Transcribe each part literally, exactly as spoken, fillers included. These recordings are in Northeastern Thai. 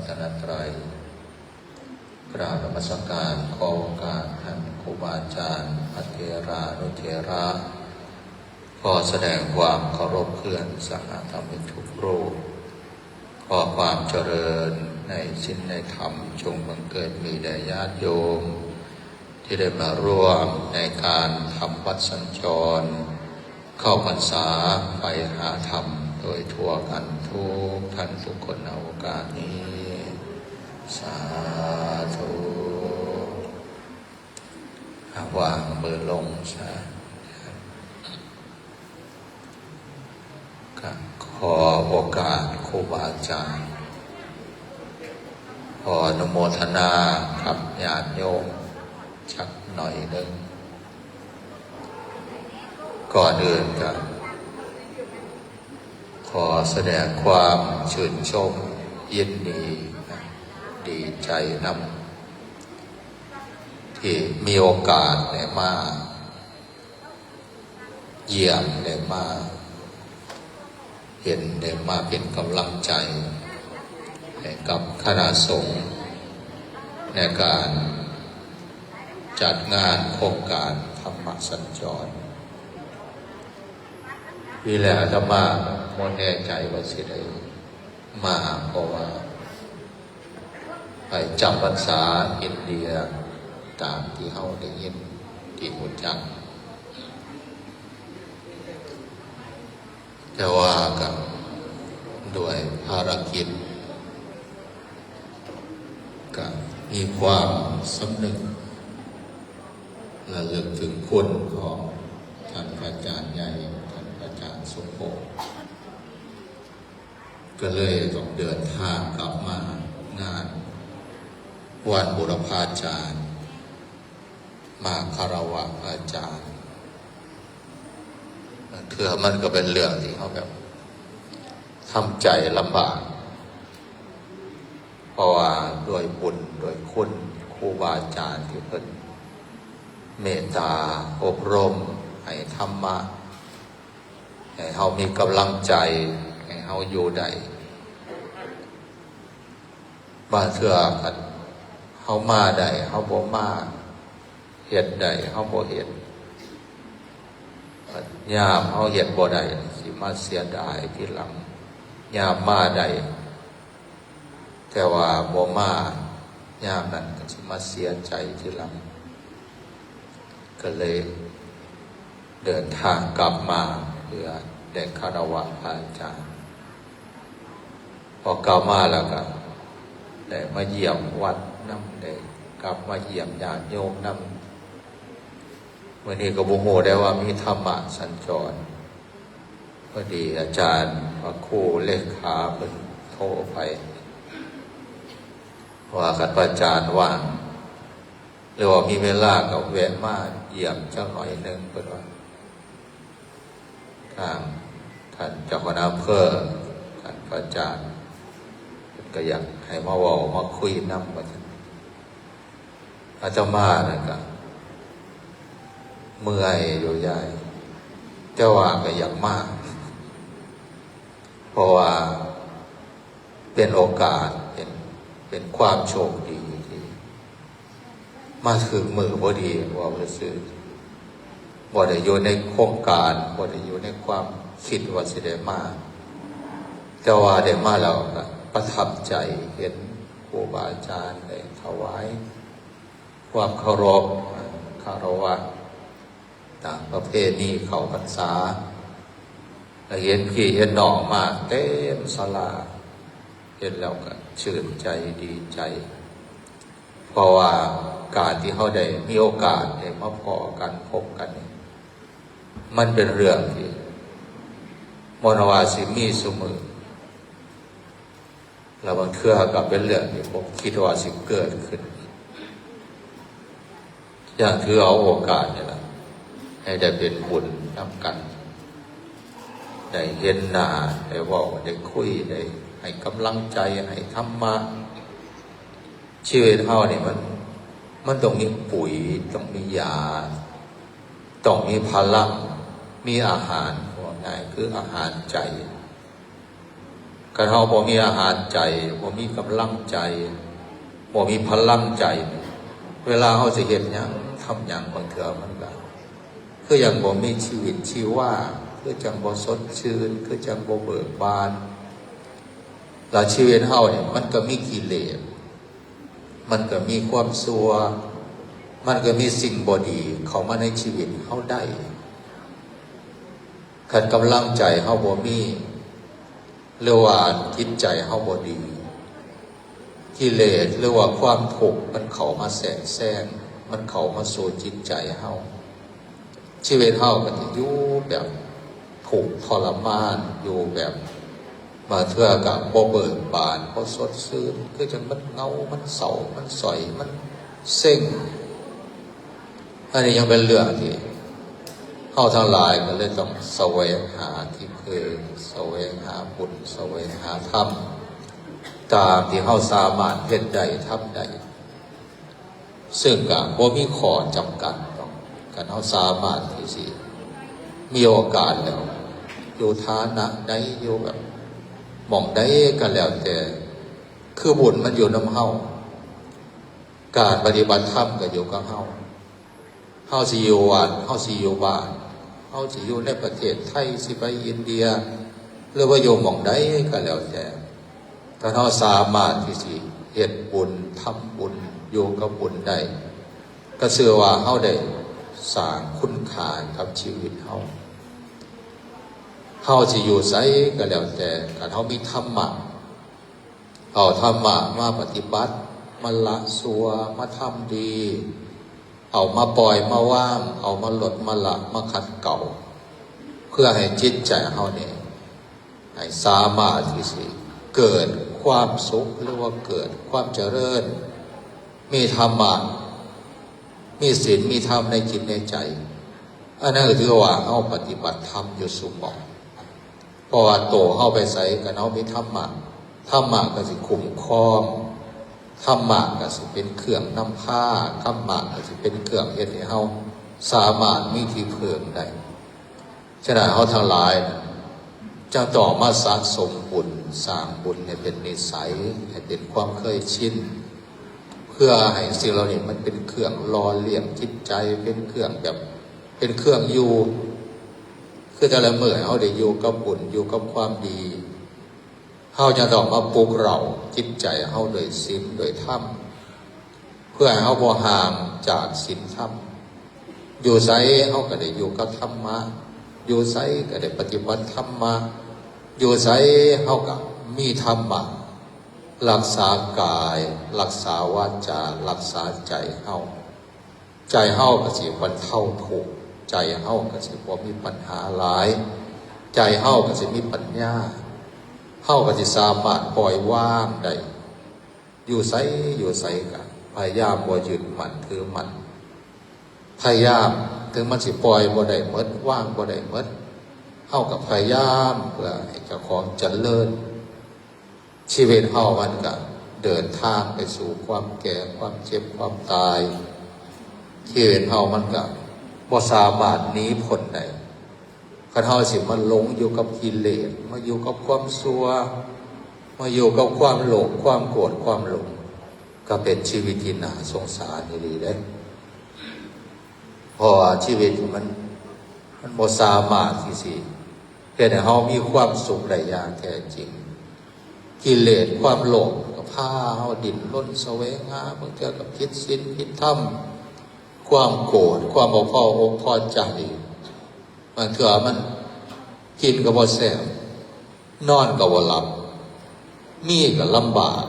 รัตนตรัย กราบนมัสการ ขอโอกาสท่านครูบาอาจารย์ พระเถรานุเถระ ขอแสดงความเคารพเพื่อนสหธรรมิกทุกรูป ขอความเจริญในศีลในธรรมจงบังเกิดมีแด่ญาติโยม ที่ได้มาร่วมในการทำวัดสัญจร เข้าพรรษาไปหาธรรมโดยทั่วกันทุกท่านทุกคนในโอกาสนี้ สาธุ อ่ะ วางมือลงซะ ครับ ขอโอกาสครูบาอาจารย์ ขออนุโมทนากับญาติโยมสักหน่อยหนึ่ง ก่อนอื่นก็ขอแสดงความชื่นชมยินดีนะ ดีใจนำ ที่มีโอกาสได้มาเยี่ยม ได้มาเห็น ได้มาเป็นกำลังใจให้กับคณะสงฆ์ในการจัดงานโครงการธรรมสัญจร ที่แรกอาตมาบ่แน่ใจว่าสิได้มา เพราะว่าไปจำพรรษาอินเดีย ตามที่เฮาได้ยิน ที่รู้จัก แต่ว่าก็ด้วยภารกิจ ก็มีความสำนึกระลึกถึงคุณของท่านพระอาจารย์ใหญ่ ท่านพระอาจารย์สมพงษ์ ก็เลยต้องเดินทางกลับมางานวันบูรพาจารย์ มาคารวะพระอาจารย์ เทื่อมันก็เป็นเรื่องที่เขาแบบทำใจลำบาก เพราะว่าด้วยบุญด้วยคุณครูบาอาจารย์ที่เพิ่นเมตตาอบรมให้ธรรมะ ให้เฮามีกำลังใจ ให้เฮาอยู่ได้ บางเทื่อคันเฮามาได้ เฮาบ่มา เฮ็ดได้ เฮาบ่เฮ็ด ยามเฮาเฮ็ดบ่ได้ สิมาเสียดายทีหลัง ยามมาได้ แต่ว่าบ่มา ยามนั้นก็สิมาเสียใจทีหลัง ก็เลยเดินทางกลับมาเพื่อได้คารวะพระอาจารย์ พอกลับมาแล้วก็ได้มาเยี่ยมวัดนำ ได้กลับมาเยี่ยมญาติโยมนำ มื้อนี้ก็บ่ฮู้ได้ว่ามีธรรมะสัญจร พอดีอาจารย์พระครูเลขาเพิ่นโทรไป ว่าคันพระอาจารย์ว่าง หรือว่ามีเวลาก็แวะมาเยี่ยมจักหน่อยหนึ่ง เพิ่นว่า ทางท่านเจ้าคณะอำเภอ ท่านพระอาจารย์ เพิ่นก็อยากให้มาเว้ามาคุยนำ ว่าซั่น อาตมาน่ะก็เมื่อยอยู่ยาย แต่ว่าก็อยากมา เพราะว่าเป็นโอกาส เป็น เป็นความโชคดีที่มาถึงมื้อพอดี ว่าซื่อๆ บ่ได้อยู่ในโครงการ บ่ได้อยู่ในความคิดว่าสิได้มา แต่ว่าได้มาแล้วก็ประทับใจ เห็นครูบาอาจารย์ได้ถวายความเคารพ คารวะ ตามประเพณีเข้าพรรษา แล้วเห็นพี่เห็นน้องมาเต็มศาลา เห็นแล้วก็ชื่นใจดีใจ เพราะว่าการที่เฮาได้มีโอกาสได้มาพ้อกันพบกันนี่ มันเป็นเรื่องที่บ่แม่นว่าสิมีซุมื้อ แล้วบางเทื่อก็เป็นเรื่องที่บ่คิดว่าสิเกิดขึ้น อยากถือเอาโอกาสนี่ล่ะ ให้ได้เป็นบุญนำกัน ได้เห็นหน้า ได้เว้า ได้คุย ได้ให้กำลังใจ ให้ธรรมะ ชีวิตเฮานี่มัน มันต้องมีปุ๋ย ต้องมียา ต้องมีพลัง มีอาหาร ว่าง่ายคืออาหารใจ คันเฮาบ่มีอาหารใจ บ่มีกำลังใจ บ่มีพลังใจ เวลาเฮาสิเฮ็ดหยัง ทำหยัง บางเทื่อมันก็ คือจั่งบ่มีชีวิตชีวา คือจั่งบ่สดชื่น คือจั่งบ่เบิกบาน แล้วชีวิตเฮาเนี่ย มันก็มีกิเลส มันก็มีความชั่ว มันก็มีสิ่งบ่ดีเข้ามาในชีวิตเฮาได้ คันกำลังใจเฮาบ่มี หรือว่าจิตใจเฮาบ่ดี กิเลสหรือว่าความทุกข์มันเข้ามาแทรกแซง มันเข้ามาสู่จิตใจเฮา ชีวิตเฮาก็จะอยู่แบบทุกข์ทรมาน อยู่แบบ บางเทื่อก็บ่เบิกบาน บ่สดชื่น คือจั่งมันเหงา มันเศร้า มันส้อย มันเซ็ง อันนี้ยังเป็นเรื่องที่เฮาทั้งหลายก็เลยต้องแสวงหาที่พึ่ง แสวงหาบุญ แสวงหาธรรม ตามที่เฮาสามารถเฮ็ดได้ ทำได้ ซึ่งก็บ่มีข้อจำกัดดอก คันเฮาสามารถที่สิมีโอกาสแล้ว อยู่ฐานะใด อยู่แบบหม่องใดก็แล้วแต่ คือบุญมันอยู่นำเฮา การปฏิบัติธรรมก็อยู่กับเฮา เฮาสิอยู่วัด เฮาสิอยู่บ้าน เฮาสิอยู่ในประเทศไทย สิไปอินเดีย หรือว่าอยู่หม่องใดก็แล้วแต่ ถ้าเฮาสามารถที่สิเฮ็ดบุญ ทำบุญ อยู่กับบุญได้ ก็ชื่อว่าเฮาได้สร้างคุณค่ากับชีวิตเฮา เฮาสิอยู่ไสก็แล้วแต่ คันเฮามีธรรมะ เอาธรรมะมาปฏิบัติ มาละชั่ว มาทำดี เอามาปล่อย มาวาง เอามาลด มาละ มาขัดเกลา เพื่อให้จิตใจเฮาเนี่ย ให้สามารถที่สิเกิดความสุข หรือว่าเกิดความเจริญ มีธรรมะ มีศีล มีธรรมในจิตในใจ อันนั้นก็ถือว่าเฮาปฏิบัติธรรมอยู่ซุหม่อง เพราะว่าโตเฮาไปไสก็เฮามีธรรมะ ธรรมะก็สิคุ้มครอง ธรรมะก็สิเป็นเครื่องนำพา ธรรมะก็สิเป็นเครื่องเฮ็ดให้เฮาสามารถมีที่พึ่งได้ ฉะนั้นเฮาทั้งหลายน่ะ จะต้องมาสะสมบุญ สร้างบุญให้เป็นนิสัย ให้เป็นความเคยชิน เพื่อให้สิ่งเหล่านี้มันเป็นเครื่องหล่อเลี้ยงจิตใจ เป็นเครื่องแบบ เป็นเครื่องอยู่ คือแต่ละมื้อเฮาได้อยู่กับบุญ อยู่กับความดี เฮาจะต้องมาปลุกเร้าจิตใจเฮาด้วยศีล ด้วยธรรม เพื่อให้เฮาบ่ห่างจากศีลธรรม อยู่ไสเฮาก็ได้อยู่กับธรรมะ อยู่ไสก็ได้ปฏิบัติธรรมะ อยู่ไสเฮาก็มีธรรมะ รักษากาย รักษาวาจา รักษาใจเฮา ใจเฮาก็สิบรรเทาทุกข์ ใจเฮาก็สิบ่มีปัญหาหลาย ใจเฮาก็สิมีปัญญา เฮาก็สิสามารถปล่อยวางได้ อยู่ไส อยู่ไสก็พยายามบ่ยึดมั่นถือมั่น พยายาม ถึงมันสิปล่อยบ่ได้หมด วางบ่ได้หมด เฮาก็พยายามเพื่อให้เจ้าของเจริญ ชีวิตเฮามันก็เดินทางไปสู่ความแก่ ความเจ็บ ความตาย ชีวิตเฮามันก็บ่สามารถหนีพ้นได้ คันเฮาสิมาหลงอยู่กับกิเลส มาอยู่กับความชั่ว มาอยู่กับความโลภ ความโกรธ ความหลง ก็เป็นชีวิตที่น่าสงสารอีหลีเด้ เพราะว่าชีวิตมัน มันบ่สามารถที่สิเฮ็ดให้เฮามีความสุขได้อย่างแท้จริง กิเลสความโลภก็พาเฮาดิ้นรนแสวงหา บางเทื่อก็ผิดศีลผิดธรรม ความโกรธ ความบ่พออกพอใจ บางเทื่อมันกินก็บ่แซ่บ นอนก็บ่หลับ มีก็ลำบาก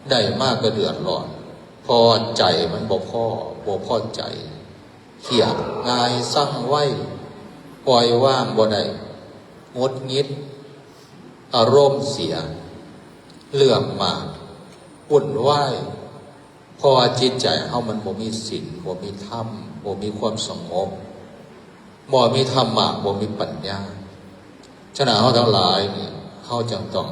ได้มาก็เดือดร้อน เพราะว่าใจมันบ่พอ บ่พอใจ เครียดง่าย ซังไว ปล่อยวางบ่ได้ หงุดหงิด อารมณ์เสีย เรื่องมาก วุ่นวาย เพราะว่าจิตใจเฮามันบ่มีศีล บ่มีธรรม บ่มีความสงบ บ่มีธรรมะ บ่มีปัญญา ฉะนั้นเฮาทั้งหลายนี่ เฮาจึงต้อง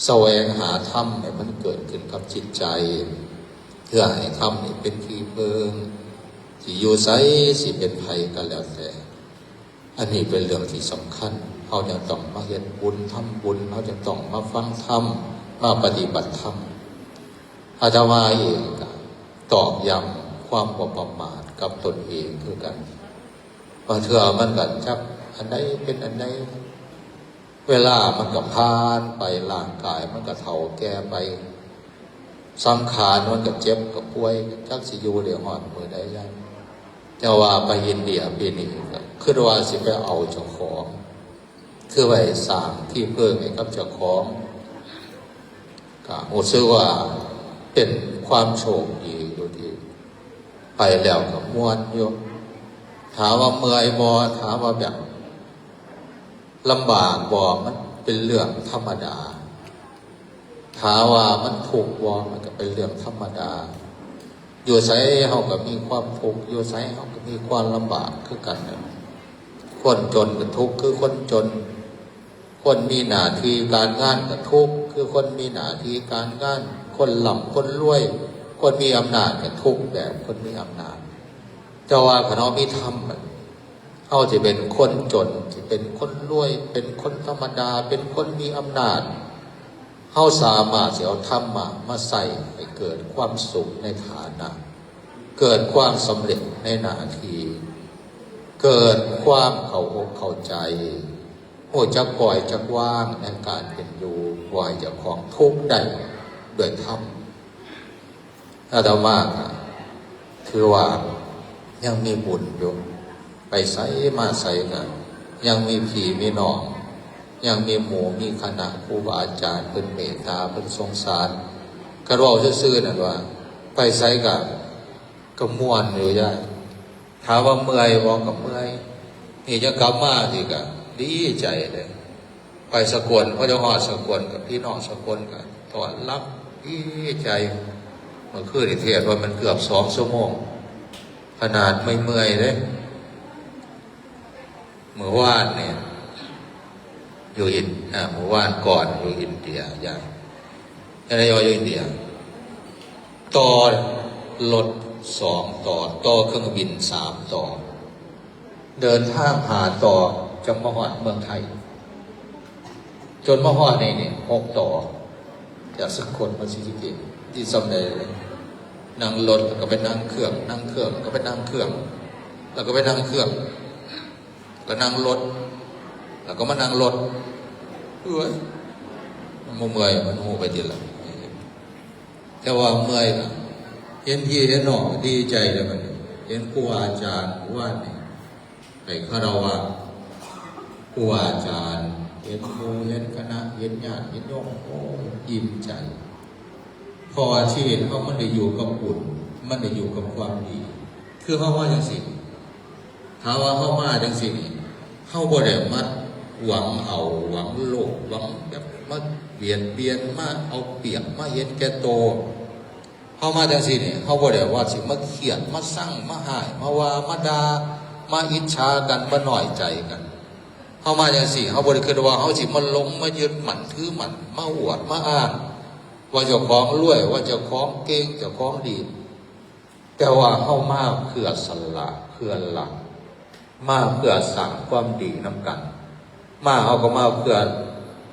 แสวงหาธรรมให้มันเกิดขึ้นกับจิตใจ เพื่อให้ธรรมนี่เป็นที่พึ่ง สิอยู่ไส สิเป็นไผก็แล้วแต่ อันนี้เป็นเรื่องที่สำคัญ เฮ เราจะต้องมาเฮ็ดบุญทำบุญ เราจะต้องมาฟังธรรม มาปฏิบัติธรรม อาตมาเองก็ตอกย้ำความบ่ประมาทกับตนเองคือกัน บางเทื่อมันก็จักอันใดเป็นอันใด เวลามันก็ผ่านไป ร่างกายมันก็เฒ่าแก่ไป สังขารมันก็เจ็บก็ป่วย จักสิอยู่ได้ฮอดมื้อใดยัง แต่ว่าไปอินเดียปีนี้ก็คิดว่าสิไปเอาเจ้าของ คือไว้สร้างที่พึ่งให้กับเจ้าของ ก็รู้สึกว่าเป็นความโชคดีอยู่ที่ไปแล้วก็ม่วนอยู่ ถามว่าเมื่อยบ่ ถามว่าแบบลำบากบ่ มันเป็นเรื่องธรรมดา ถามว่ามันทุกข์บ่ มันก็เป็นเรื่องธรรมดา อยู่ไสเฮาก็มีความทุกข์ อยู่ไสเฮาก็มีความลำบากคือกันนะ คนจนก็ทุกข์คือคนจน คนมีหน้าที่การงานก็ทุกข์คือคนมีหน้าที่การงาน คนร่ำคนรวย คนมีอำนาจก็ทุกข์แบบคนมีอำนาจ แต่ว่าคันเฮามีธรรมอะ เฮาสิเป็นคนจน สิเป็นคนรวย เป็นคนธรรมดา เป็นคนมีอำนาจ เฮาสามารถสิเอาธรรมะมาใช้ให้เกิดความสุขในฐานะ เกิดความสำเร็จในหน้าที่ เกิดความเข้าอกเข้าใจ รู้จักปล่อยจักวางในการเป็นอยู่ ปล่อยเจ้าของทุกข์ได้ด้วยธรรม อาตมาก็ถือว่ายังมีบุญอยู่ ไปไสมาไสก็ยังมีพี่มีน้อง ยังมีหมู่มีคณะครูบาอาจารย์เพิ่นเมตตาเพิ่นสงสาร ก็เว้าซื่อๆนั่นว่า ไปไสก็ ก็ม่วนอยู่ยาย ถามว่าเมื่อยบ่ ก็เมื่อย นี่จะกลับมาที่ก็ดีใจเลย ไปสกล พอจะฮอดสกลกับพี่น้องสกลก็ต้อนรับดีใจ เมื่อคืนนี่เทศน์ว่ามันเกือบสองชั่วโมง ขนาดไม่เมื่อยเลย เมื่อวานเนี่ย อยู่อิน อ่า เมื่อวานก่อนอยู่อินเดีย ยาย อะไรอยู่อินเดีย ต่อรถสองต่อ ต่อเครื่องบินสามต่อ เดินทางห้าต่อ จั่งมาฮอดเมืองไทย จนมาฮอดนี่นี่หกต่อ จากสกลมาศรีสะเกษ ที่สำเร็จเลย นั่งรถแล้วก็ไปนั่งเครื่อง นั่งเครื่องแล้วก็ไปนั่งเครื่อง แล้วก็ไปนั่งเครื่อง ก็นั่งรถ แล้วก็มานั่งรถ เอ้ย มันบ่เมื่อย มันฮู้ไปทีหลัง แต่ว่าเมื่อยนะ เห็นพี่เห็นน้องก็ดีใจเลยบัดนี้ เห็นครูอาจารย์ว่านี่ ไปคารวะครูอาจารย์ เห็นหมู่เห็นคณะ เห็นญาติ เห็นโยม โอ้ย อิ่มใจ เพราะว่าชีวิตเฮามันได้อยู่กับบุญ มันได้อยู่กับความดี คือเฮามาจั่งซี้ ถ้าว่าเฮามาจั่งซี้นี่ เฮาบ่ได้มาหวังเอา หวังโลภ หวังแบบมาเบียดเบียน มาเอาเปรียบ มาเห็นแก่โต เฮามาจั่งซี้นี่ เฮาบ่ได้ว่าสิมาเคียด มาซัง มาฮ้าย มาว่า มาด่า มาอิจฉากัน มาน้อยใจกัน เฮามาจั่งซี้ เฮาบ่ได้คิดว่าเฮาสิมาหลง มายึดมั่นถือมั่น มาอวด มาอ้าง ว่าเจ้าของรวย ว่าเจ้าของเก่ง เจ้าของดี แต่ว่าเฮามาเพื่อสละ เพื่อละ มาเพื่อสร้างความดีนำกัน มาเฮาก็มาเพื่อ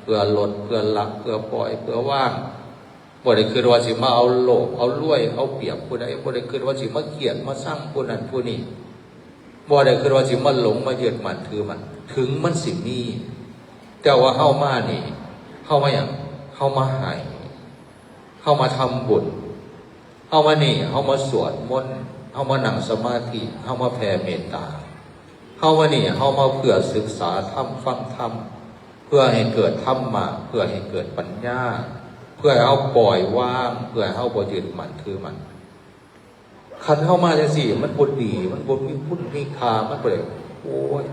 เพื่อลด เพื่อละ เพื่อปล่อย เพื่อวาง บ่ได้คิดว่าสิมาเอาโลภ เอารวย เอาเปรียบผู้ใด บ่ได้คิดว่าสิมาเคียด มาซังผู้นั้นผู้นี้ บ่ได้คิดว่าสิมาหลง มายึดมั่นถือมั่น ถึงมันสิมี แต่ว่าเฮามานี่ เฮามาหยัง เฮามาให้ เฮามาทำบุญ เฮามานี่ เฮามาสวดมนต์ เฮามานั่งสมาธิ เฮามาแผ่เมตตา เฮามานี่ เฮามาเพื่อศึกษาธรรม ฟังธรรม เพื่อให้เกิดธรรมะ เพื่อให้เกิดปัญญา เพื่อให้เฮาปล่อยวาง เพื่อให้เฮาบ่ยึดมั่นถือมั่น คันเฮามาจั่งซี้ มันบ่ดี มันบ่มีคุณมีค่า มันบ่ได้ โอ้ย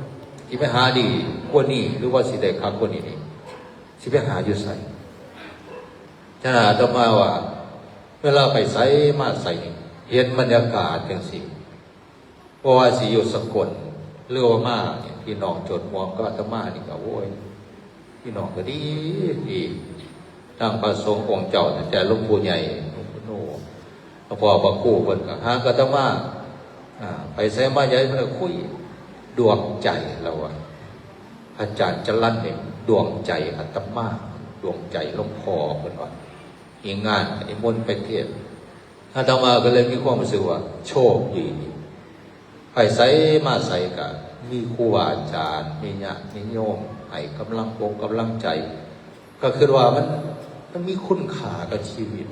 สิไปหาดีกว่านี้ หรือว่าสิได้คักกว่านี้นี่ สิไปหาอยู่ไส ฉะนั้นอาตมาว่า เวลาไปไสมาไสนี่ เห็นบรรยากาศจั่งซี้ เพราะว่าสิอยู่สกล หรือว่ามาเนี่ย พี่น้องโจทย์ม่วงกับอาตมานี่ก็ โอ้ย พี่น้องก็ดี ดี ทั้งพระสงฆ์องค์เจ้า ตั้งแต่หลวงปู่ใหญ่ หลวงปู่โน หลวงพ่อพระครูเพิ่นก็หาอาตมา อ่า ไปไสมาไสเพิ่นก็คุย ดวงใจเราอะ อาจารย์จรัญเนี่ยดวงใจอาตมา ดวงใจหลวงพ่อเพิ่นว่า มีงานนิมนต์ไปเทศน์ อาตมาก็เลยมีความรู้สึกว่าโชคดี ไปไสมาไสก็มีครูบาอาจารย์ มีญาติมีโยมให้กำลังอกกำลังใจ ก็คิดว่ามัน มันมีคุณค่ากับชีวิต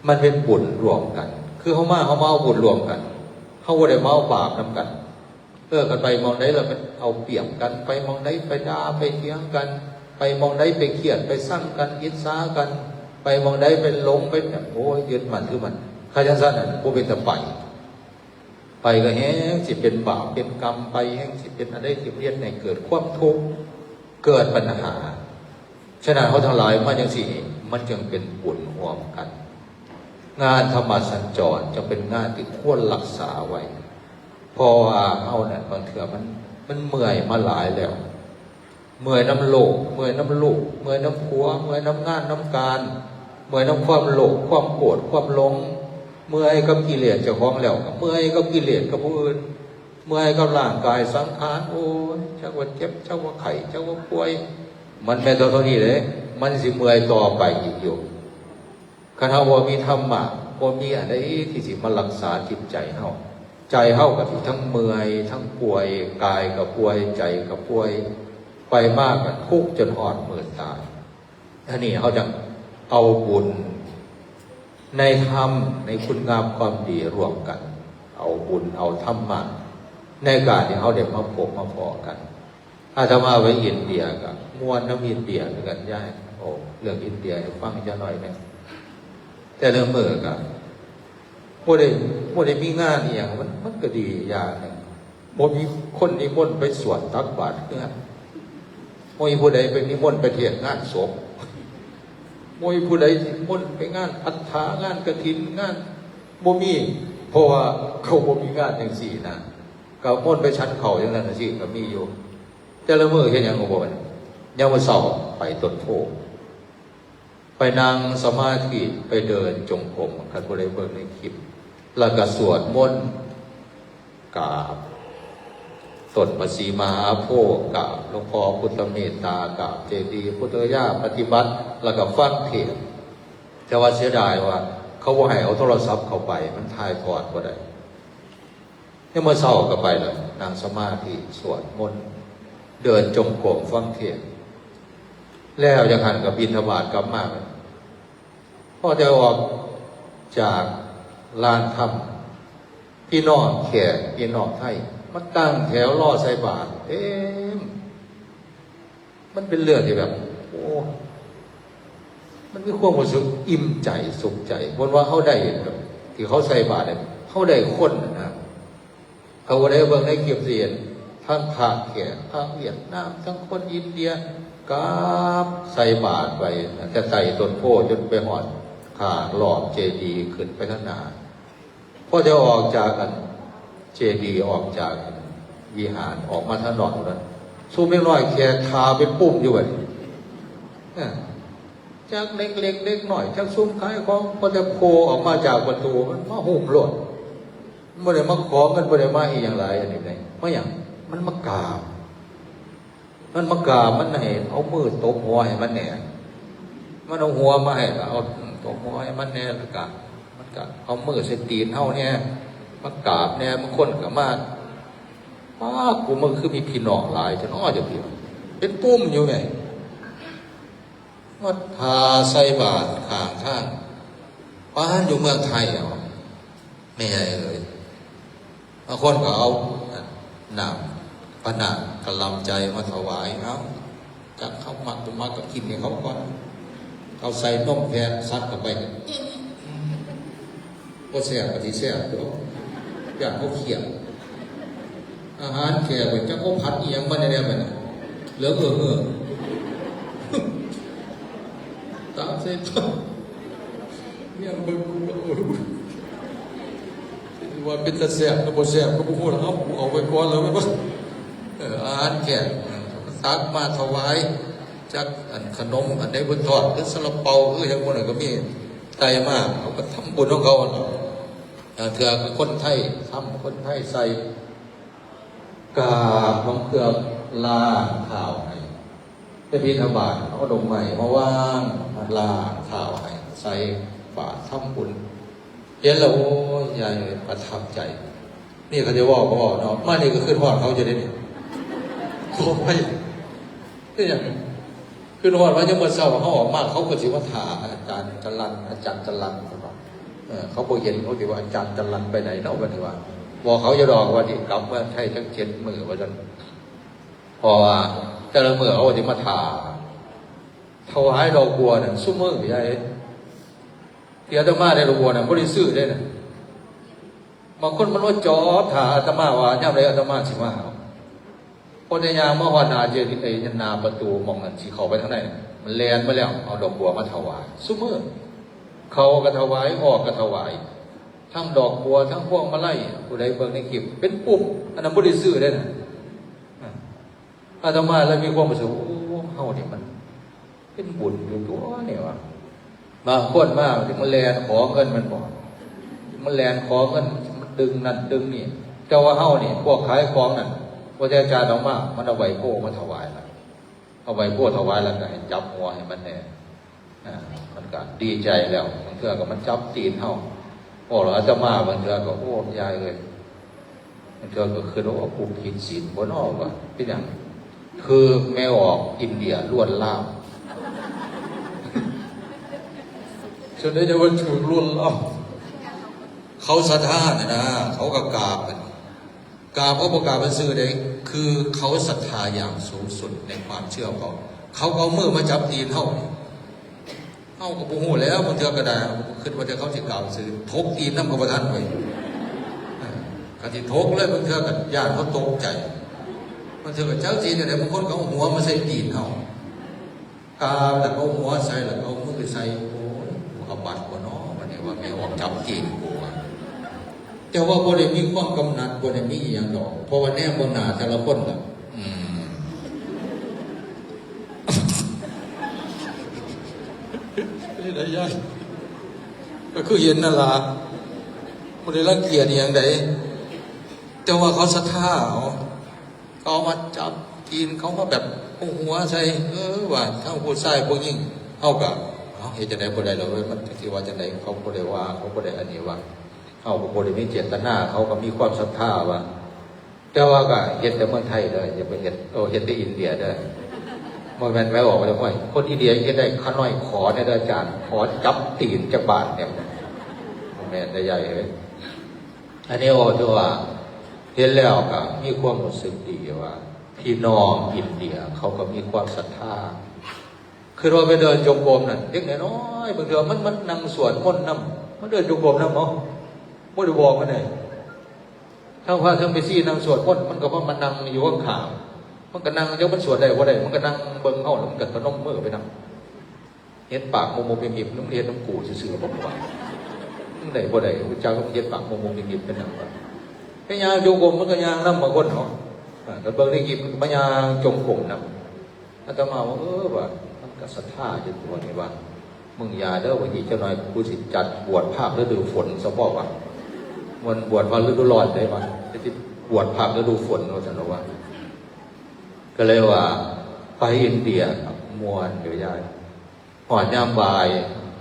มันเป็นบุญร่วมกัน คือเฮามา เฮามาเอาบุญร่วมกัน เฮาบ่ได้มาเอาบาปนำกัน เออ กันไปหม่องใดแล้วมันเอาเปรียบกัน ไปหม่องใดไปด่าไปเถียงกัน ไปหม่องใดไปเคียดไปซังกัน อิจฉากัน ไปหม่องใดไปหลงไป โอ้ย ยึดมั่นถือมั่น คันจั่งซั้นน่ะ บ่เป็นตาไป ไปก็แฮงสิเป็นบาปเป็นกรรม ไปแฮงสิเป็นอันใดที่เฮ็ดให้เกิดความทุกข์ เกิดปัญหา ฉะนั้นเฮาทั้งหลายมาจั่งซี้ มันจึงเป็นบุญร่วมกัน งานธรรมสัญจรจึงเป็นงานที่ควรรักษาไว้ เพราะว่าเฮานั่นบางเทื่อมัน มันเมื่อยมาหลายแล้ว เมื่อยนำโลก เมื่อยนำลูก เมื่อยนำผัว เมื่อยนำงานนำการ เมื่อยนำความโลภ ความโกรธ ความหลง เมื่อยกับกิเลสเจ้าของแล้วก็เมื่อยกับกิเลสกับผู้อื่น เมื่อยกับร่างกายสังขาร โอ้ย จักว่าเจ็บ จักว่าไข้ จักว่าป่วย มันแม่นเท่านี้เด้ มันสิเมื่อยต่อไปอีกอยู่ คันเฮาบ่มีธรรมะ บ่มีอันใดที่สิมารักษาจิตใจเฮา ใจเฮาก็สิทั้งเมื่อย ทั้งป่วย กายก็ป่วย ใจก็ป่วย ไปมาก็ทุกข์จนฮอดมื้อตาย อันนี้เฮาจั่งเอาบุญในธรรม ในคุณงามความดีร่วมกัน เอาบุญเอาธรรมะ ในการที่เฮาได้มาพบมาพ้อกัน อาตมาไปอินเดียก็ม่วนนำอินเดียคือกันยาย โอ้ เรื่องอินเดียให้ฟังจักหน่อยหนึ่ง แต่ละมื้อก็บ่ได้ บ่ได้มีงานอีหยัง มัน มันก็ดีอย่างหนึ่ง บ่มีคนนิมนต์ไปสวดตักบาตรเฮือน บ่มีผู้ใดไปนิมนต์ไปเทศน์งานศพ บ่มีผู้ใดนิมนต์ไปงานภัททา งานกฐิน งาน บ่มี เพราะว่าเขาบ่มีงานจั่งซี้นะ ก็มนต์ไปฉันข้าวจั่งซั้นจั่งซี้ก็มีอยู่ แต่ละมื้อเฮ็ดหยังก็บ่เป็น ยามมื้อเช้าไปต้นโพธิ์ ไปนั่งสมาธิ ไปเดินจงกรม คันผู้ใดเบิ่งในคลิป แล้วก็สวดมนต์ กราบต้นพระศรีมหาโพธิ์ กราบหลวงพ่อพุทธเมตตา กราบเจดีย์พุทธคยาปฏิบัติ แล้วก็ฟังเทศน์ แต่ว่าเสียดายว่าเขาบ่ให้เอาโทรศัพท์เข้าไป มันถ่ายทอดบ่ได้ ยามมื้อเช้าก็ไปแล้ว นั่งสมาธิ สวดมนต์ เดินจงกรม ฟังเทศน์ แล้วจั่งหั้นก็บิณฑบาตกลับมา พอแต่ออกจากลานถ้ำ พี่น้องแขก พี่น้องไทย มาตั้งแถวรอใส่บาตรเต็ม มันเป็นเรื่องที่แบบ โอ้ มันมีความรู้สึกอิ่มใจสุขใจ เพราะว่าเฮาได้แบบ ที่เขาใส่บาตรเนี่ย เฮาได้คนนะ เขาก็ได้เบิ่งในคลิปสิเห็น ทั้งพระแขก พระเวียดนาม ทั้งคนอินเดีย กราบใส่บาตรไป แต่ไต่ต้นโพธิ์จนไปฮอดข้างรอบเจดีย์ ขึ้นไปทางหน้า พอจะออกจากอันเจดีย์ ออกจากวิหาร ออกมาทางนอกนั้น ซุมเด็กน้อยแขกถ่าเป็นปุ้มอยู่บัดนี้ อ่า จักเด็กเล็กเด็กน้อย จักซุมขายของ พอแต่โผล่ออกมาจากประตู มันมาฮุบโลด มันบ่ได้มาขอเงิน บ่ได้มาอีหยังหลาย อันนี้ไง มาหยัง มันมากราบ มันมากราบ มันให้เอามือตบหัวให้มันแหน่ มันเอาหัวมาให้ ก็เอาตบหัวให้มันแหน่ แล้วก็ มันก็เอามือใส่ตีนเฮาแหน่ มากราบแหน่ บางคนก็มา "ป๊าด กูมันคือมีพี่น้องหลายแท้เนาะ เดี๋ยวนี้" เป็นปุ้มอยู่ไง มาถ่าใส่บาตรข้างทาง ปานอยู่เมืองไทยเอา แม่เอ๋ย บางคนก็เอาน้ำพระนางกะลำใจมาถวาย เอา จักเขามักบ่มักก็กินให้เขาก่อน เขาใส่นมแพะสัตว์เข้าไป บ่แซ่บก็สิแซ่บอยู่ดอก ย่านเขาเคียด อาหารแขกเพิ่นจักเขาผัดอีหยังมาแน่ๆ บัดนี้ เหลืองเออๆ ตามเส้นทาง เนี่ยเบิ่งกูก็ โอ้ย ว่าเป็นตาแซ่บหรือบ่แซ่บก็บ่ฮู้ล่ะ เอา เอาไว้ก่อนแล้ว แม่นบ่ เออ อาหารแขก เออ ตักมาถวาย จักอันขนมอันใดเพิ่นทอด คือซาลาเปา คือหยังพวกนั้นก็มี ไต่มา เขาก็ทำบุญของเขาเนาะ อ่า เทื่อคนไทยทำ คนไทยใส่ กราบ บางเทื่อ ล้างเท้าให้ ไปบิณฑบาตเอาดอกไม้มาวางล้างเท้าให้ ใส่บาตรทำบุญ เห็นแล้ว โอ้ย ยายประทับใจ นี่เขาจะเว้าก็เว้าเนาะ มานี่ก็ขึ้นฮอดเขาจะได้นี่ โอ้ย นี่หยัง ขึ้นฮอดว่ายังมื้อเช้าเขาออกมา เขาก็สิมาถ่าอาจารย์จรัญ อาจารย์จรัญ เออ เขาบ่เห็น เขาสิว่าอาจารย์จรัญไปไหนเนาะ บัดนี้ว่า บอกเขาอย่าดอก ว่าสิกลับเมืองไทยจักเจ็ดมื้อว่าซั่น เพราะว่าแต่ละมื้อเขาก็สิมาถ่า ถวายดอกบัวนั่นซุมื้อ ยาย ที่อาตมาได้ดอกบัวนั่นบ่ได้ซื้อเด้น่ะ บางคนมันว่าจอบถ่าอาตมาว่ายามใดอาตมาสิมา พอได้ย่างมาฮอดหน้าเจดีย์ ไอ้หน้าประตูหม่องนั้นสิเข้าไปทางใน มันแล่นมาแล้ว เอาดอกบัวมาถวาย ซุมื้อ เข้าก็ถวาย ออกก็ถวาย ทั้งดอกบัว ทั้งพวงมาลัย ผู้ใดเบิ่งในคลิป เป็นปุ๊บ อันนั้นบ่ได้ซื้อเด้น่ะ อาตมาเลยมีความรู้สึกว่า โอ้ เฮานี่มันเป็นบุญอยู่ตัวนี่วะ บางคนมาสิมาแล่นขอเงินมันบ่ มาแล่นขอเงิน มันดึงนั่นดึงนี่ แต่ว่าเฮานี่ พวกขายของนั่น พระอาจารย์ออกมา มันเอาใบโพธิ์มาถวายละ เอาใบโพธิ์ถวายแล้วก็ให้จับหัวให้มันแน่ อ่า มันก็ดีใจแล้ว บางเทื่อก็มันจับตีนเฮา โอ้ แล้วอาตมาบางเทื่อก็ โอ้ ยายเอ้ย บางเทื่อก็คิดว่า กูผิดศีลบ่น้อวะ เป็นหยัง คือแม่ออกอินเดียลวนลาม จนได้ว่าถูกลวนลาม เขาศรัทธาน่ะนะ เขาก็กราบกัน กราบเขาบ่กราบซื่อๆเด้ คือเขาศรัทธาอย่างสูงสุดในความเชื่อเขา เขาก็เอามือมาจับตีนเฮา เฮาก็บ่ฮู้แล้ว บางเทื่อก็ได้ คิดว่าแต่เขาสิกราบซื่อ ถกตีนนำก็บ่ทันเว้ย เออ ก็สิถกเลย บางเทื่อก็ย้านเขาตกใจ บางเทื่อก็จักสิจั่งใด บางคนก็เอาหัวมาใส่ตีนเฮา กราบแล้วก็เอาหัวใส่ แล้วก็เอามือใส่ โอ้ย กูอาบัติบ่น้อ บัดนี้ว่าแม่ออกจับตีนกูว่า แต่ว่าบ่ได้มีความกำหนัด บ่ได้มีอีหยังดอก เพราะว่าแนมเบิ่งหน้าแต่ละคนน่ะ อืม นี่ได้ยาย ก็คือเห็นนั่นล่ะ บ่ได้รังเกียจอีหยังใด แต่ว่าเขาศรัทธาเอา เขามาจับตีน เขามาแบบเอาหัวใส่ เออ ว่าทั้งผู้ชายผู้หญิง เฮาก็ เอ้า เฮ็ดจั่งใดบ่ได้ดอกเว้ย มันสิว่าจั่งใด เขาบ่ได้ว่า เขาบ่ได้อันนี้ว่า เฮาก็บ่ได้มีเจตนา เขาก็มีความศรัทธาว่า แต่ว่าก็เฮ็ดแต่เมืองไทยเด้อ อย่าไปเฮ็ด โอ้ เฮ็ดแต่อินเดียเด้อ บ่แม่นไปบอกว่า โอ้ย คนอินเดียเฮ็ดได้ ข้าน้อยขอแน่เด้ออาจารย์ ขอจับตีนจักบาทเนี่ย บ่แม่นเด้อยายเอ้ย อันนี้โอ้ ถือว่าเห็นแล้วก็มีความรู้สึกดีว่า พี่น้องอินเดียเขาก็มีความศรัทธา คือว่าไปเดินจงกรมนั่น เด็กน้อยๆ บางเทื่อมัน มันนั่งสวดมนต์นำ มันเดินจงกรมนำ เอ้า บ่ได้บอกมันเลย ทั้งพระทั้งแม่ชีนั่งสวดมนต์ มันก็ว่ามันนั่งอยู่ข้างๆ มันก็นั่ง จักมันสวดได้บ่ได้ มันก็นั่งเบิ่งเฮา แล้วมันก็พนมมือไปนำ เฮ็ดปากมุมๆ มิบๆ มึงเฮ็ดนำกูซื่อๆ บ่ว่า มึงได้บ่ได้ กูจักมึงเฮ็ดปากมุมๆ มิบๆ เป็นหยังวะ ไปย่างจงกรม มันก็ย่างนำบางคนเนาะ อ่า ก็เบิ่งในคลิป มันก็มาย่างจงกรมนำ อาตมาว่า เออ ว่า มันก็ศรัทธาอยู่ตัวนี่ว่า มึงอย่าเด้อ ว่าอีกจักหน่อย กูสิจัดบวชภาคฤดูฝนซะบ่วะ มันบวชภาคฤดูร้อนได้วะ สิบวชภาคฤดูฝนว่าซั่นว่า ก็เลยว่า ไปอินเดียครับ ม่วนอยู่ยาย ฮอดยามบ่าย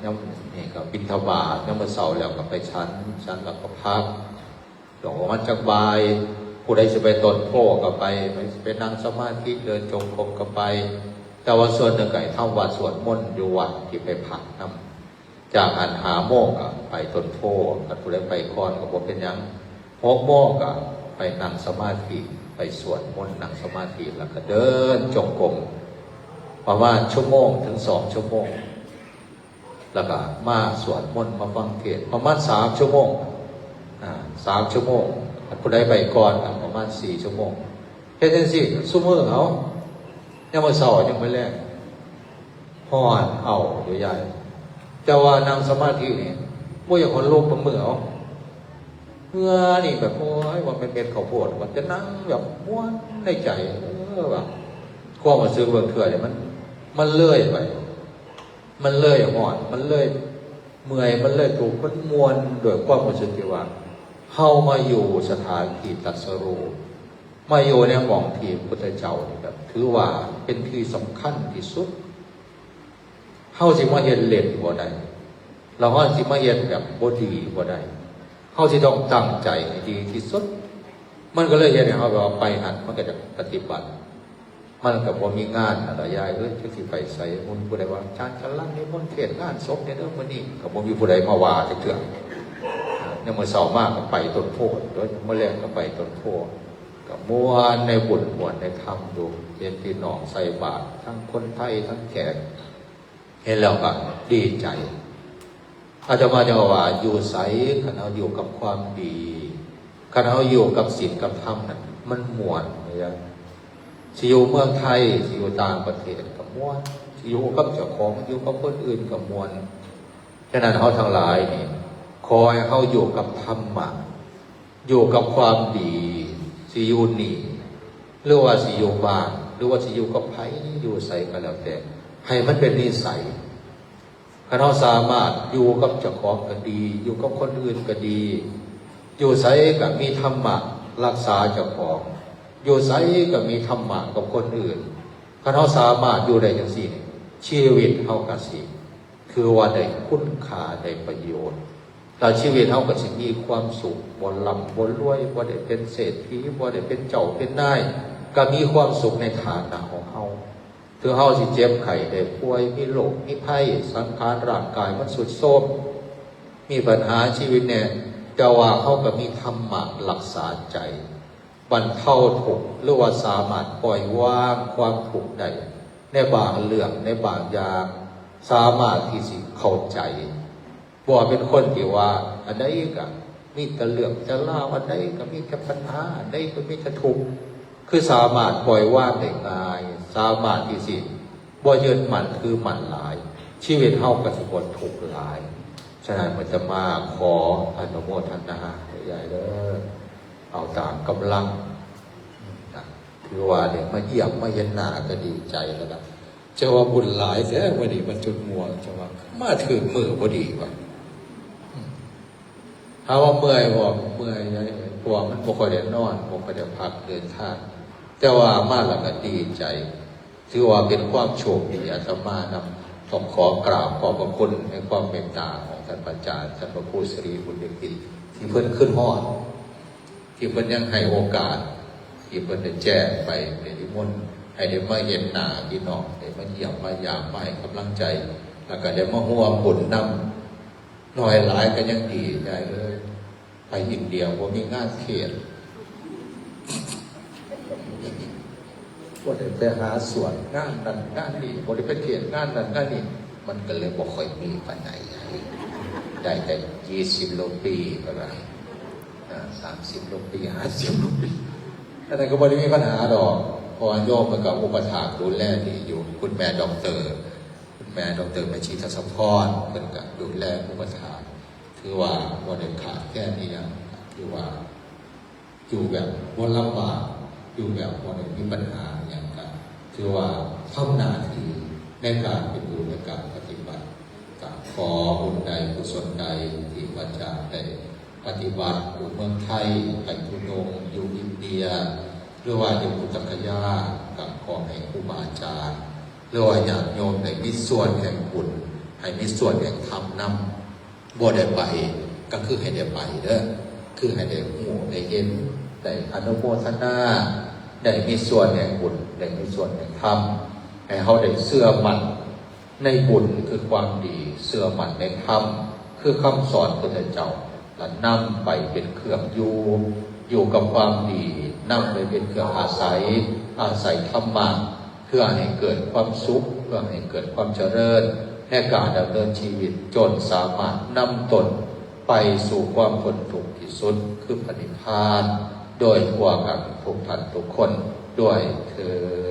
ยามนี่ก็บิณฑบาต ยามมื้อเช้าแล้วก็ไปฉัน ฉันแล้วก็พัก ดอกประมาณจักบ่าย ผู้ใดสิไปต้นโพธิ์ก็ไป ไป ไปนั่งสมาธิ เดินจงกรมก็ไป แต่ว่าส่วนหนึ่งก็ให้ทำวัดสวดมนต์อยู่วัดที่ไปพักนำ จากหั้นห้าโมงก็ไปต้นโพธิ์ คันผู้ใดไปก่อนก็บ่เป็นหยัง หกโมงก็ไปนั่งสมาธิ ไปสวดมนต์ นั่งสมาธิ แล้วก็เดินจงกรม ประมาณชั่วโมงถึงสองชั่วโมง แล้วก็มาสวดมนต์ มาฟังเทศน์ ประมาณสามชั่วโมง อ่า สามชั่วโมง ผู้ใดไปก่อนก็ประมาณสี่ชั่วโมง เฮ็ดจั่งซี้ซุมื้อเอา ยามมื้อเช้า ยามมื้อแลง ฮ้อนเอาอยู่ยาย แต่ว่านั่งสมาธินี่ บ่อยากขนลุกบางมื้อเอา เหงื่อนี่แบบ โอ้ย ว่าเป็นเม็ดข้าวโพด มันจะนั่งแบบม่วนในใจ เออ ว่า ความรู้สึกบางเทื่อนี่มัน มันเลื่อยไป มันเลื่อยฮ้อน มันเลื่อยเมื่อย มันเลื่อยทุกข์ มันม่วนด้วยความรู้สึกที่ว่า เฮามาอยู่สถานที่ตรัสรู้ มาอยู่ในหม่องที่พุทธเจ้านี่แบบถือว่าเป็นที่สำคัญที่สุด เฮาสิมาเฮ็ดเล่นบ่ได้ แล้วเฮาสิมาเฮ็ดแบบบ่ดีบ่ได้ เฮาสิต้องตั้งใจให้ดีที่สุด มันก็เลยเฮ็ดให้เฮาแบบว่าไปหั้น มันก็จะปฏิบัติ มันก็บ่มีงานนั่นล่ะยายเอ้ย จักสิไปไส มันผู้ใดว่า "อาจารย์กำลังนิมนต์เทศน์งานศพเด้อมื้อนี้" ก็บ่มีผู้ใดมาว่าจักเทื่อ ยามมื้อเช้ามาก็ไปต้นโพธิ์ เดี๋ยวมื้อแลงก็ไปต้นโพธิ์ ก็ม่วนในบุญม่วนในธรรมอยู่ เห็นพี่น้องใส่บาตร ทั้งคนไทยทั้งแขก เห็นแล้วก็ดีใจ อาตมาจะว่าอยู่ไส คันเฮาอยู่กับความดี คันเฮาอยู่กับศีลกับธรรมนั่น มันม่วนเด้อ สิอยู่เมืองไทย สิอยู่ต่างประเทศก็ม่วน สิอยู่กับเจ้าของ อยู่กับคนอื่นก็ม่วน ฉะนั้นเฮาทั้งหลายนี่ ขอให้เฮาอยู่กับธรรมะ อยู่กับความดี สิอยู่นี่ หรือว่าสิอยู่บ้าน หรือว่าสิอยู่กับไผ อยู่ไสก็แล้วแต่ ให้มันเป็นนิสัย คันเฮาสามารถอยู่กับเจ้าของก็ดี อยู่กับคนอื่นก็ดี อยู่ไสก็มีธรรมะรักษาเจ้าของ อยู่ไสก็มีธรรมะกับคนอื่น คันเฮาสามารถอยู่ได้จังซี่นี่ ชีวิตเฮาก็สิ ถือว่าได้คุณค่า ได้ประโยชน์ แล้วชีวิตเฮาก็สิมีความสุข บ่ร่ำบ่รวย บ่ได้เป็นเศรษฐี บ่ได้เป็นเจ้าเป็นนาย ก็มีความสุขในฐานะของเฮา ถึงเฮาสิเจ็บไข้ได้ป่วย มีโรคมีภัย สังขารร่างกายมันทรุดโทรม มีปัญหาชีวิตแน่ แต่ว่าเฮาก็มีธรรมะรักษาใจ บรรเทาทุกข์ หรือว่าสามารถปล่อยวางความทุกข์ได้ ในบางเรื่อง ในบางอย่าง สามารถที่สิเข้าใจ บ่เป็นคนที่ว่า อันใดก็มีแต่เรื่องแต่ราว อันใดก็มีแต่ปัญหา อันใดก็มีแต่ทุกข์ คือสามารถปล่อยวางได้ง่าย สามารถที่สิบ่ยึดมั่นถือมั่นหลาย ชีวิตเฮาก็สิบ่ทุกข์หลาย ฉะนั้นอาตมาขออนุโมทนาให้ยายเด้อ เอาตามกำลังนะ ถือว่าได้มาเยี่ยมมาเห็นหน้าก็ดีใจแล้วนะ จะว่าบุญหลายแท้มื้อนี้มันจุดม่วง จะว่ามาถืกมื้อพอดีว่ะ อืม ถามว่าเมื่อยบ่ เมื่อยนะ เพราะว่ามันบ่ค่อยได้นอน บ่ค่อยได้พักเดินทาง แต่ว่ามาแล้วก็ดีใจ ถือว่าเป็นความโชคดี อาตมานำต้องขอกราบขอบพระคุณในความเมตตาของท่านพระอาจารย์ ท่านพระครูสิริบุญเรืองกิจ ที่เพิ่นขึ้นฮอด ที่เพิ่นยังให้โอกาส ที่เพิ่นได้แจ้งไป ได้นิมนต์ ให้ได้มาเห็นหน้าพี่น้อง ได้มาเยี่ยมมายาม มาให้กำลังใจ แล้วก็ได้มาร่วมบุญนำ น้อยหลายก็ยังดี ยายเอ้ย ไปอินเดียบ่มีงานเทศน์ บ่ได้ไปหาสวดงานนั่นงานนี่ บ่ได้ไปเทศน์งานนั่นงานนี่ มันก็เลยบ่ค่อยมีปานใด ได้แต่ยี่สิบรูปี ก็ได้ อ่า สามสิบรูปี ห้าสิบรูปี อันนั้นก็บ่ได้มีปัญหาดอก เพราะว่าโยมเพิ่นก็อุปถัมภ์ดูแลดีอยู่ คุณแม่ด็อกเตอร์ คุณแม่ด็อกเตอร์แม่ชีทัศพร เพิ่นก็ดูแลอุปถัมภ์ ถือว่าบ่ได้ขาดแคลนอิหยัง ถือว่าอยู่แบบบ่ลำบาก อยู่แบบบ่ได้มีปัญหาอิหยัง ก็ถือว่าทำหน้าที่ในการเป็นอยู่ในการปฏิบัติ ก็ขอบุญใดกุศลใดที่พระอาจารย์ได้ปฏิบัติอยู่เมืองไทย ไปธุดงค์อยู่อินเดีย หรือว่าอยู่พุทธคยา ก็ขอให้ครูบาอาจารย์ หรือว่าญาติโยมได้มีส่วนแห่งบุญ ให้มีส่วนแห่งธรรมนำ บ่ได้ไป ก็คือให้ได้ไปเด้อ คือให้ได้ฮู้ได้เห็น ได้อนุโมทนา ได้มีส่วนแห่งบุญ ได้มีส่วนแห่งธรรม ให้เฮาได้เชื่อมั่นในบุญคือความดี เชื่อมั่นในธรรมคือคำสอนพุทธเจ้า และนำไปเป็นเครื่องอยู่ อยู่กับความดี นำไปเป็นเครื่องอาศัย อาศัยธรรมะ เพื่อให้เกิดความสุข เพื่อให้เกิดความเจริญ ในการดำเนินชีวิต จนสามารถนำตนไปสู่ความพ้นทุกข์ที่สุด คือพระนิพพาน โดยทั่วกันทุกท่านทุกคนด้วยเทอญ